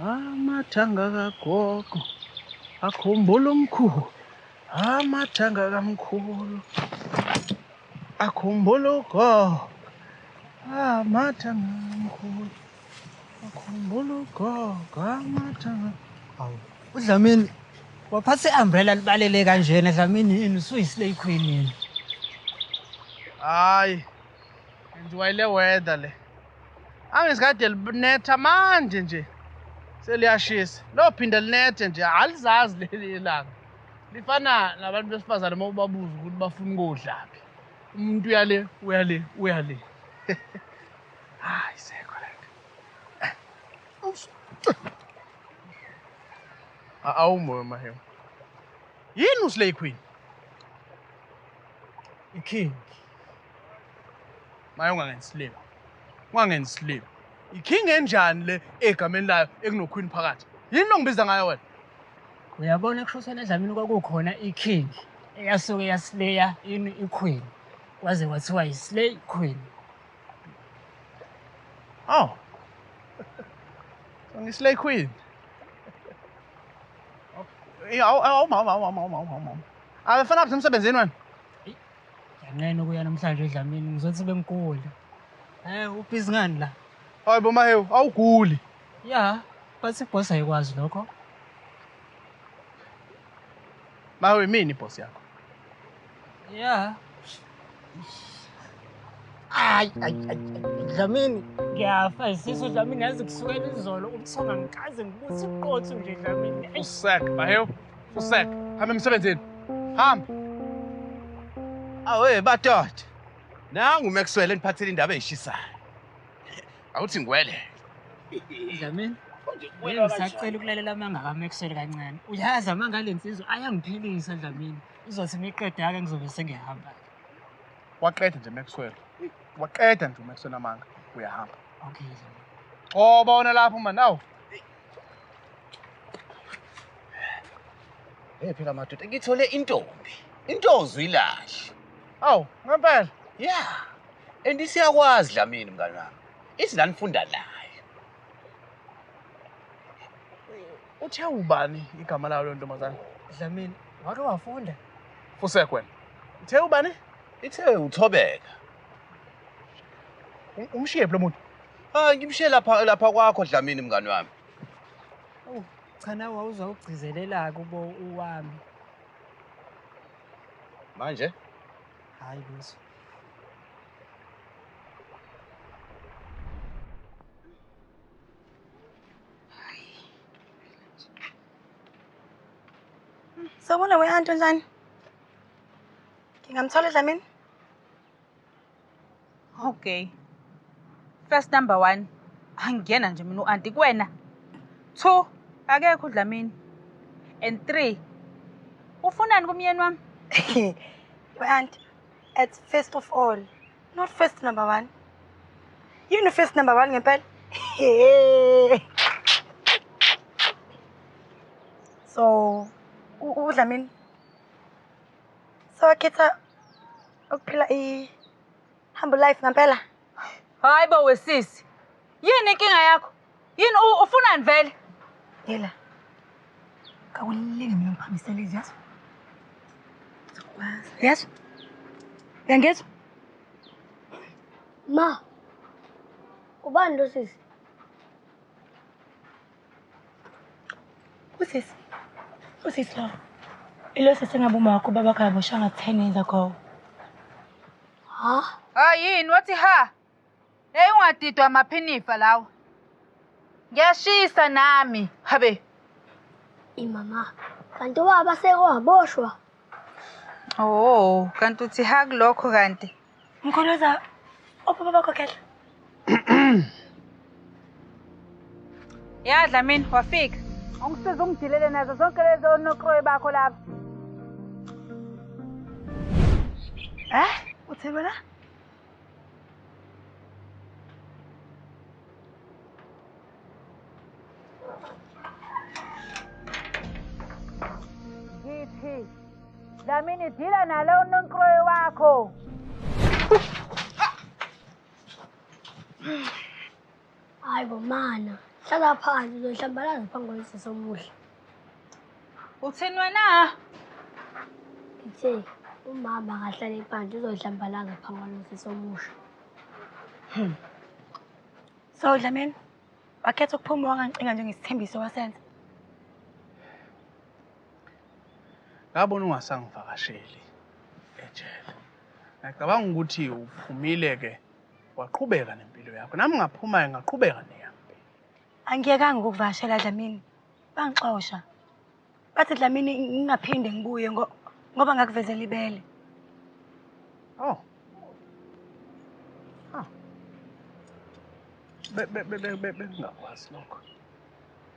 Amathanga kagogo akhumbula umkhulu. Amathanga kamkhulu akhumbula ugogo. Amathanga kamkhulu akhumbula ugogo. Amathanga. Hawu, uDlamini waphatha i-umbrella libalele kanjena. Dlamini, yini usuyi-slay queen yini? Hayi, enziwa ile weather le. Angisikade linetha manje nje. Seliyashisa. Lophinda linethe nje, alizazi leli ilanga. Lifana nabantu besifazane uma ubabuza ukuthi bafuna ukudlaphi. Umuntu uyale, uyale, uyale. Hayi, sekho lento. Awumoya Mahewu. Yini uSlay Queen? I-king. Maye ungangenzi slip. Ungangenzi slip. I-king enjani le egameni layo ekuno-queen phakathi? Yini lo ngibiza ngayo wena? Uyabona, kusho Dlamini, kwakukhona i-king eyasuke yasileya ini i-queen, kwaze kwathiwa yi-slay queen. Oh. So ngi-slay queen. Okay. Awu awu mama awu mama awu mama. Awufana phi emsebenzini wena? Ngiyanqena ukuya namhlanje Dlamini, ngizothi bengigula. Ubhizi ngani la? Hayi bo Mahewu, awuguli. Ya, but i-boss ayikwazi lokho. Mahewu, imini i-boss yakho? Ya. Ay ay ay, Dlamini, ngiyafa isisu Dlamini, yazi kusukela izolo ubuthonga ngikaze ngibuthi iqotho nje Dlamini. Eish. Usek, Mahewu. Usek. Hamba emsebenzini. Hamba. Awe madoda. Nangu Maxwell eniphathele indaba eyishisayo. Awuthi ngiwele. Dlamini, ngisacela ukulalela amanga kaMaxwell kancane. Uyazi amanga alensizwa ayangiphilisa Dlamini. Uzothi miqeda-ke ngizobe sengiyahamba. Waqeda nje Maxwell. Waqeda nje uMaxwell amanga. Uyahamba. Okay Dlamini. Oh, bona lapho man. Awu. Hey phela madoda, ngithole intombi. Intozo ilahle. Awu, ngempela. Yeah. And isiyakwazi Dlamini mngani wami. Ithi la nifunda nayo. Uthe ubani igama layo leyo ntombazane? Dlamini, wake wafunda? Fusek wena. Uthe ubani? Ithe uThobeka. Umshiye phi lo muntu? Ah, ngimshiye lapha lapha kwakho Dlamini mngani wami. Oh, cha, nawe wawuzwa ukugcizelela kubo uwami. Manje Hayi lutho. Sawubona we anti, unjani? Ngingamthola Dlamini? Okay. First, number one, angiyena nje mina u-anti kuwena. Two, akekho uDlamini. And three, ufunani kumyeni wami? We anti, at first of all, not first number one. Yini first number one ngempela? So, uDlamini so wakhetha ukuphila i humble life ngempela? Hayi bo wesisi. Yini inkinga yakho? Yini ufunani vele? Yela. Kakulinge mina ngiphambisele izwi, yazi? Ngizokwazi. Yazi? Uyangizwa? Ma, ubani lo sisi? Usisi. Usisi lo. Ilo sisi engabe uma wakho ubaba wakhe aboshanga 10 years ago. Ha? Hayi, yini wathi ha? Hey, ungadidwa amaphinifa lawo. Ngiyashisa nami. Habe. Imama, kanti ubaba seke waboshwa? Oh, kanti uthi ha kulokho kanti. Mkhuluza, ubaba bakho khehla. Ya Dlamini, wafika. Ungisiza ungidilele nazo zonke lezo nokroyi bakho lapha. Eh? Uthe wena? Ngithi Dlamini, dila nalo nonkroyi wakho. Hayi bo mana. Hlala phansi uzohlambalaza phambi kwesisi omuhle. Uthini wena? Ngithe umama akahlale phansi uzohlambalaza phambi kwalosisi omusha. So Dlamini, wakhetha ukuphuma wangancinga njengesithembiso wasenza. Ngabona ungasangivakasheli ejele. Ngiyacabanga ukuthi uphumile-ke waqhubeka nempilo yakho. Nami ngaphuma-ke ngaqhubeka neyami. Angiyekanga ukukuvakashela Dlamini. Bangixosha. Bathi Dlamini ngingaphinde ngibuye ngoba ngakuvezela ibele. Oh. Ah. Bengingakwazi lokho.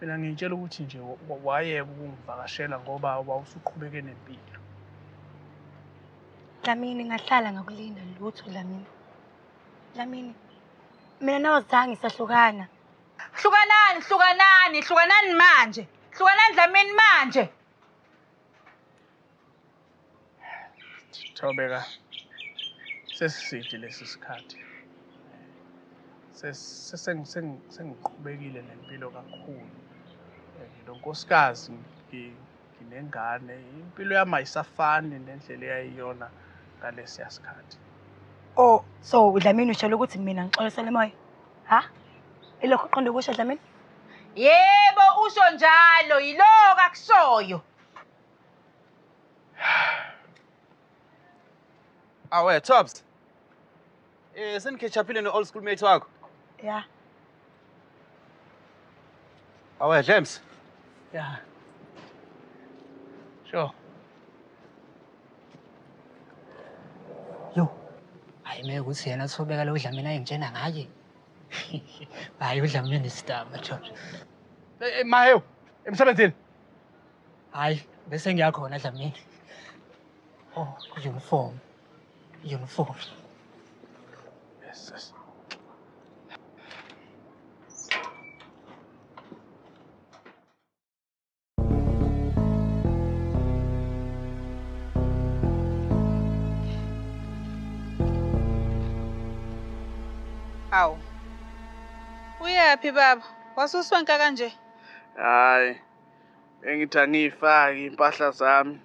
Mina ngiyitshela ukuthi nje wayeka ukungivakashela ngoba wawusuqhubeke nempilo. Dlamini ngahlala ngakulinda lutho Dlamini. Dlamini, mina nawe zange sahlukana. Hlukanani, hlukanani, hlukanani manje. Hlukanani Dlamini manje. Thobeka, sesiside lesi sikhathi. Sengiqhubekile nempilo kakhulu. Nginonkosikazi, nginengane. Impilo yami ayisafani nendlela eyayiyona ngalesiya sikhathi. Oh, so Dlamini ushelo ukuthi mina ngixolisele moya? Ha? Ilokho uqonde ukusho Dlamini? Yebo, usho njalo, yiloko akushoyo. Awe, Tops. Senikhetchaphile no-old school mate wakho? Yeah. Awe, James. Yeah. Sure. Yo. Hayi meke ukuthi yena Thobeka lo Dlamini ayengitshena ngaye. Hayi uDlamini isitaba George. Hey Mahewu, emsebenzini. Hayi, bese ngiyakhona Dlamini. Oh, uniform. Uniform. Yes, yes. Awu. Uyaphi baba? Wasuswenka kanje? Hayi. Engithi angiyifaki impahla zami.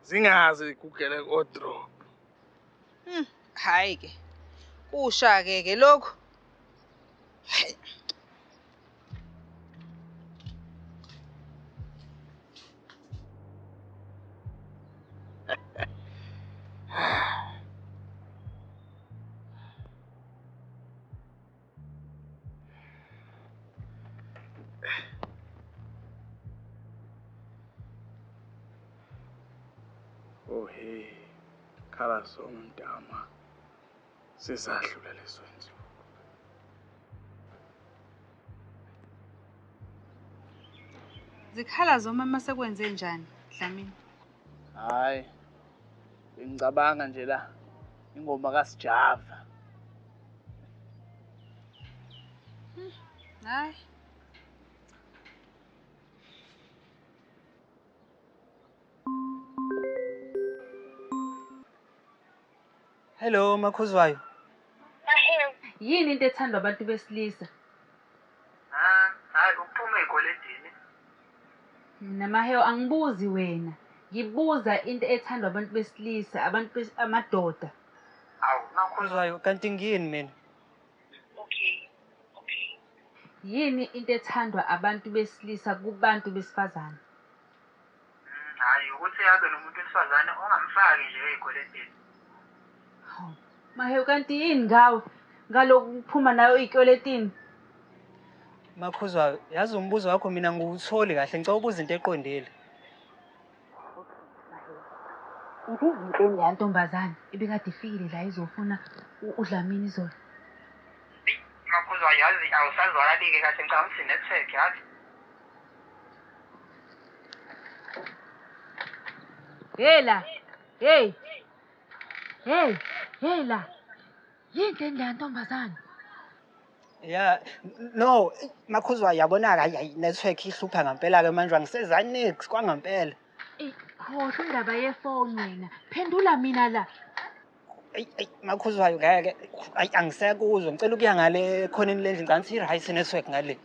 Zingaze kugele wardrobe. Hayi ke. Kusha ke ke lokho. Oh hey, khala zomntama. Sisadlula lezo nsuku. Zikhala zomama sekwenze njani, Dlamini? Hayi. Ngicabanga nje la ingoma kaSjava. Hayi. Hello, Makhuzwayo. Yini into ethandwa abantu besilisa? Hayi ukuphuma ey'kweledini. Mina Mahewu angibuzi wena. Ngibuza into ethandwa abantu besilisa, abantu amadoda. Awu, Makhuzwayo. Makhuzwayo, kanti ngiyini mina? Okay. Okay. Yini into ethandwa abantu besilisa kubantu besifazane? Hayi ukuthi abe nomuntu wesifazane ongamfaki nje ey'kweledini. Hawu, Mahewu kanti yini ngawe ngalokhu kuphuma nayo ey'kweletini? Makhuzwayo, yazi umbuzo wakho mina ngiwutholi kahle, ngicela ubuza into eqondile. Ibiyinto leya ntombazane ebikade ifikile la izofuna uDlamini izolo. Makhuzwayo, yazi awusazwakali-ke kahle, ngicabanga ukuthi network yazi. Hela, hey. Hey, hela. Yini leya ntombazane? Yeah, no, Makhuzwayo yabona-ke hayi network ihlupha ngempela-ke manje angisezani niks kwangempela. Eyi, khohlwa indaba yefoni wena. Phendula mina la. Eyi eyi makhuzwayo ngeke. Ayi angisekuzwa. Ngicela ukuya ngale ekhoneni lendlu ngicabanga ukuthi i-right network ngale.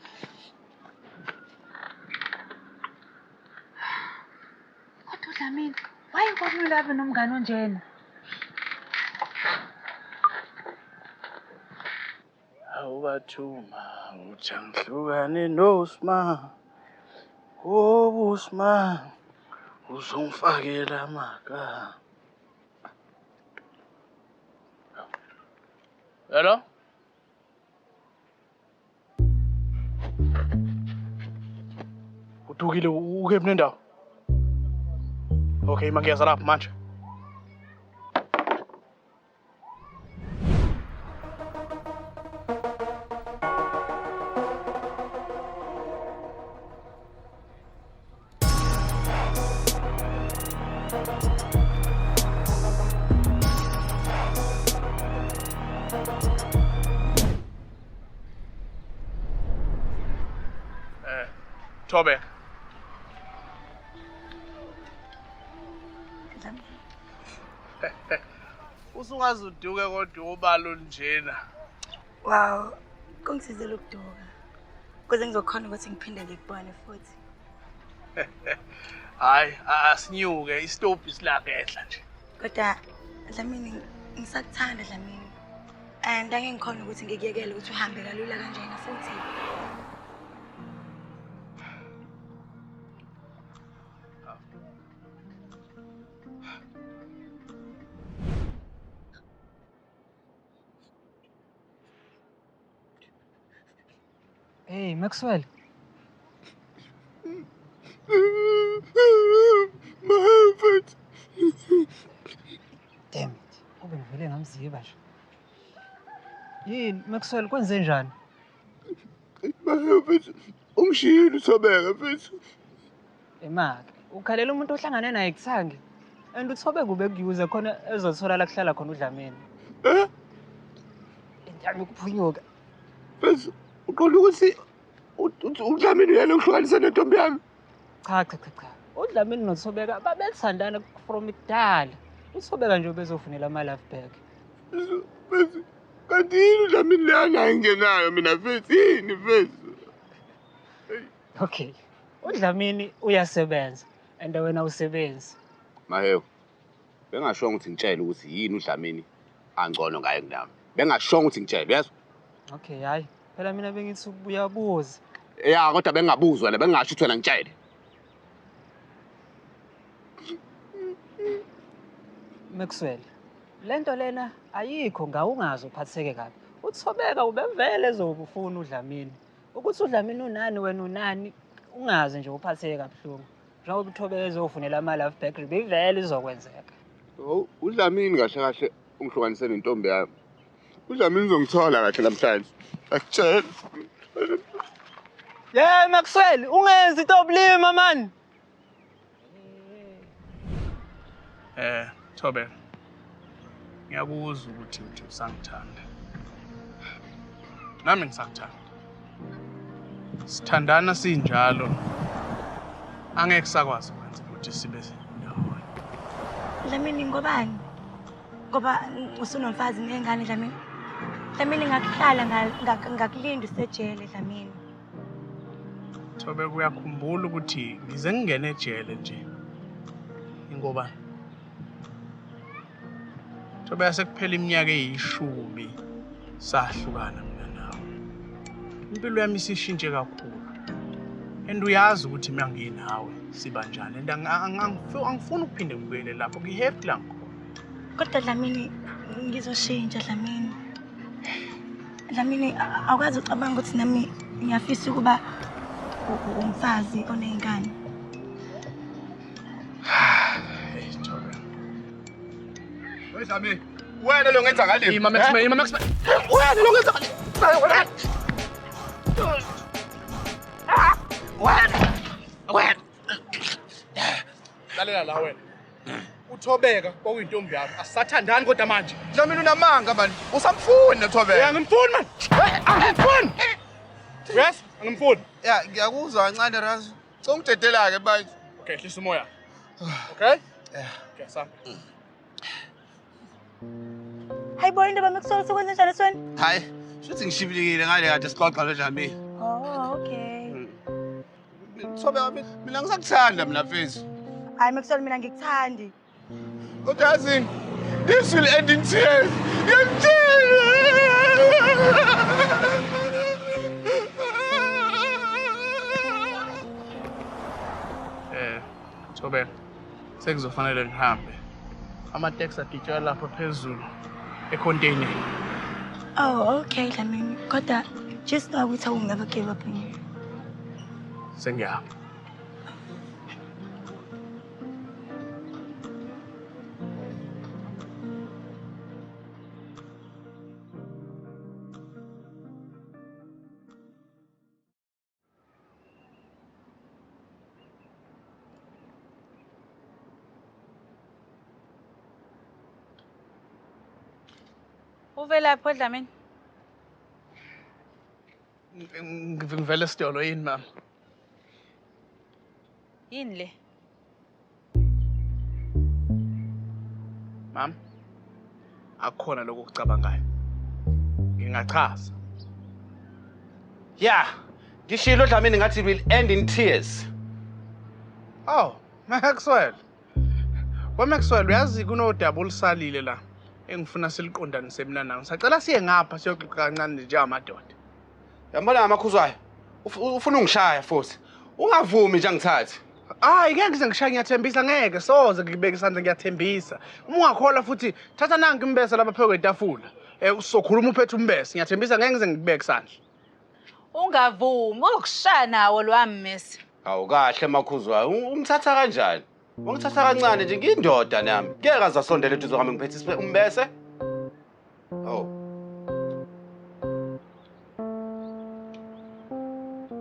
Kodwa uDlamini, why kwakumele abe nomngane onjena? Awubathuma uthi angihlukane noSma. Ngoba uSma uzongifakela amagama. Hello? Udukile ukephi nendawo? Okay, mangiyeza lapho manje. Thobeka. Usungaze uduke kodwa ubalo njena. Wow, kungisizile ukuduka. Kuze ngizokhona ukuthi ngiphinde ngikubone futhi. Hayi, asinyuke isitobhi sila ngehla nje. Kodwa Dlamini ngisakuthanda Dlamini. And angeke ngikhona ukuthi ngikuyekele ukuthi uhambe kalula kanjena futhi. Hey Maxwell. Mfethu. Damn it. Kube ngivele ngamziba nje. Yini Maxwell kwenze njani? Mfethu ungishiyile uThobeka mfethu. Emake, ukhalela umuntu ohlangane naye kuthangi. And uThobeka ubekuyuza khona ezothola la kuhlala khona uDlamini. Eh? Lento ukuphunyuka. Mfethu uqonda ukuthi uDlamini uyena okuhlukanisa nentombi yami? Cha cha cha cha. UDlamini noThobeka babethandana from kudala. UThobeka nje ubezofunela ama-love back. Mfethu kanti yini uDlamini le angingenayo mina mfethu yini mfethu? Okay. UDlamini uyasebenza and wena usebenzi. Mahewu, bengashongo ukuthi ngitshele ukuthi yini uDlamini angcono ngaye kunami. Bengashongo ukuthi ngitshele, uyezwa? Okay, hayi. Phela mina bengithi uyabuza. Ya, kodwa bengingabuzwa wena, bengingasho ukuthi wena ngitshele. Maxwell, lento lena ayikho ngawungaze uphatheke kabi. UThobeka ubevele ezokufuna uDlamini. Ukuthi uDlamini unani wena unani ungaze nje uphatheke kabuhlungu. Njengoba uThobeka ezofunela ama-love back bivele izokwenzeka. Oh, uDlamini kahle kahle ungihlukanise nentombi yami. UDlamini uzongithola kahle namhlanje. Akutshela. Yeah, Maxwell, ungenzi into obulima man. Thobeka. Ngiyakuzwa ukuthi uthi usangithanda. Nami ngisakuthanda. Sithandana sinjalo. Angeke sakwazi ukwenza ukuthi sibe ndawonye. Dlamini ngobani? Ngoba usunomfazi nengane Dlamini. Dlamini ngakuhlala ngakulinda usejele Dlamini. Thobeka uyakhumbula ukuthi ngize ngingene ejele nje. Ingoba Thobeka sekuphela iminyaka eyi-10 sahlukana mina nawe. Impilo yami isishintshe kakhulu. And uyazi ukuthi mina nginawe siba njani and angifuni ukuphinde ngibuyele lapho ngi-happy la ngikhona. Kodwa Dlamini ngizoshintsha Dlamini. Dlamini awukwazi ucabanga ukuthi nami ngiyafisa ukuba umfazi oney'ngane. Hey Thobeka. Dlamini, wena lo ngenza ngale. Ima Maxwell, ima Maxwell. Wena lo ngenza ngale. Wena. Wena. Lalela la wena. uThobeka kwakuyintombi yami. Asisathandani kodwa manje. Dlamini unamanga mani. Usamfuni noThobeka. Yeah, angimfuni man. Angimfuni. Yes, angimfuni. Ya, ngiyakuzwa kancane Razu. Songidedela-ke manje. Okay, hlisa umoya. Okay? Yeah. Okay, sam. Hayi bo, indaba Maxwell sekwenze njani esweni? Hayi, shuthi ngishibilikile ngale kade sixoxa noDlamini. Oh, okay. Thobeka, mina ngisakuthanda mina mfethu. Hayi Maxwell, mina ngikuthandi. Kodwa yazini, this will end in tears. Thobeka, sekuzofanele ngihambe. Amateksi agitshelwa lapha phezulu ekhonteneni. Oh, okay, Dlamini. Kodwa just know ukuthi I will never give up on you. Sengiyahamba. Uvelaphi Dlamini? Ngivele esitolo yini mama? Yini le? Mama, akukhona lokho okucabangayo. Ngingachaza. Yeah, ngishilo Dlamini ngathi it will end in tears. Oh, Maxwell. Wa Maxwell, uyazi kunodaba olusalile la engifuna siliqondanise mina nawe. Sacela siye ngapha siyoxoxa kancane njengamadoda. Yambona ngamakhuzwayo. Ufuna ungishaya futhi. Ungavumi nje angithathe. Hayi, ngeke ngize ngishaye, ngiyathembisa, ngeke soze ngibeke isandla, ngiyathembisa. Uma ungakholwa futhi thatha nanki umbese lapha phezu kwetafula. Usokhuluma uphethe umbese, ngiyathembisa ngeke ngize ngikubeke isandla. Ungavumi, uzokushaya nawo lwami mesi. Awu kahle makhuzwayo, umthatha kanjani? Ungithatha kancane nje, ngiyindoda nami. Ngeke aze asondele eduze kwami ngiphethe umbese. Oh.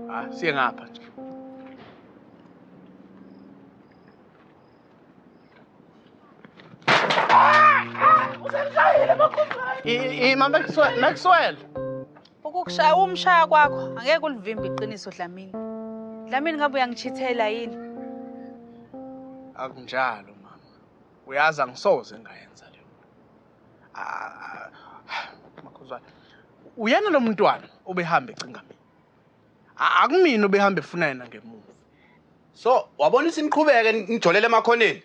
Ah, siye ngapha nje. Maxwell. Ukukushaya umshaya kwakho angeke ulivimbe iqiniso Dlamini. Dlamini ngabe uyangichithela yini? Akunjalo mama. Uyazi angisoze ngayenza leyo. Makhuzwane. Uyena lo mntwana obehamba ecinga mina. Akumina obehamba efuna yena ngemuva. So, wabona ukuthi niqhubeke nijolele emakhoneni?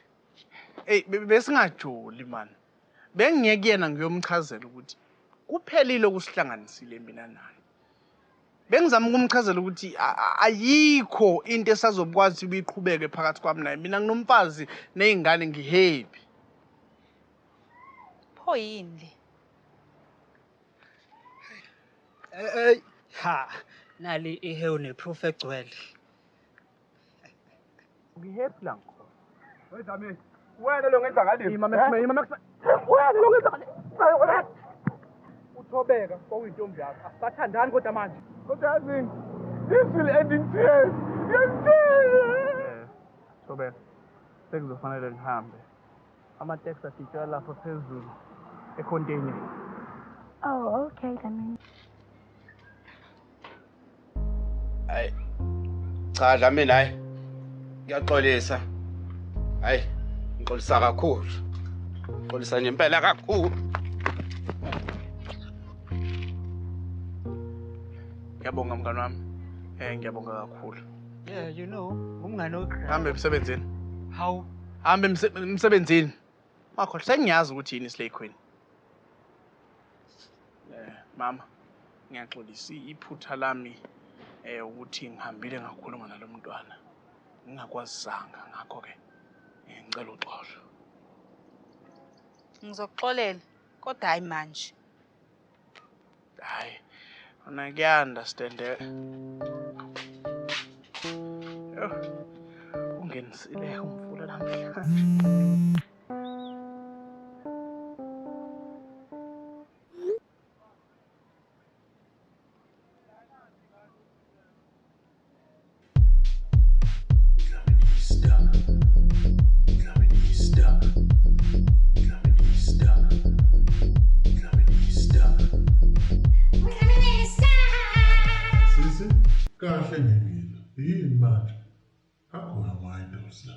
Ey, besingajoli man. Bengiyeke kuyena ngiyomchazela ukuthi kuphelile okusihlanganisile mina naye. Bengizama ukumchazela ukuthi ayikho into esazobukwazi ukuyiqhubeke phakathi kwami naye. Mina nginomfazi nezingane, ngihappy. Pho yini le? Hey, ha, nali ihewu neproof egcwele. Ngihappy la ngikhona. Wena wena lo ngenza ngale. Ima Maxwell. Wena lo ngenza ngale. Uthobeka kwakuyintombi yakho. Asisathandani kodwa manje. Kodwa yazini, this will end in tears. Thobeka, sekuzofanele ngihambe. Amateksi agitshelwa lapha phezulu ekhonteneni. Oh, okay, Dlamini. Hayi. Cha Dlamini, hayi. Ngiyaxolisa. Hayi, ngixolisa kakhulu. Ngixolisa nje impela kakhulu. Ngiyabonga mngani wami. Ngiyabonga kakhulu. Yeah, you know, umngane oqhawe. Hambe emsebenzini. Hawu. Hambe emsebenzini. Makho, sengiyazi ukuthi yini iSlay Queen. Mama, ngiyaxolisa iphutha lami ukuthi ngihambile ngakhuluma nalo mntwana. Ngingakwazanga, ngakho ke ngicela uxolo. Ngizokuxolela, kodwa hayi manje. Hayi, mina ngiya-understand. Yo, ungenisile umfula namhlanje. Kahle ngiyile. Yini manje? Akhona ama-idols la.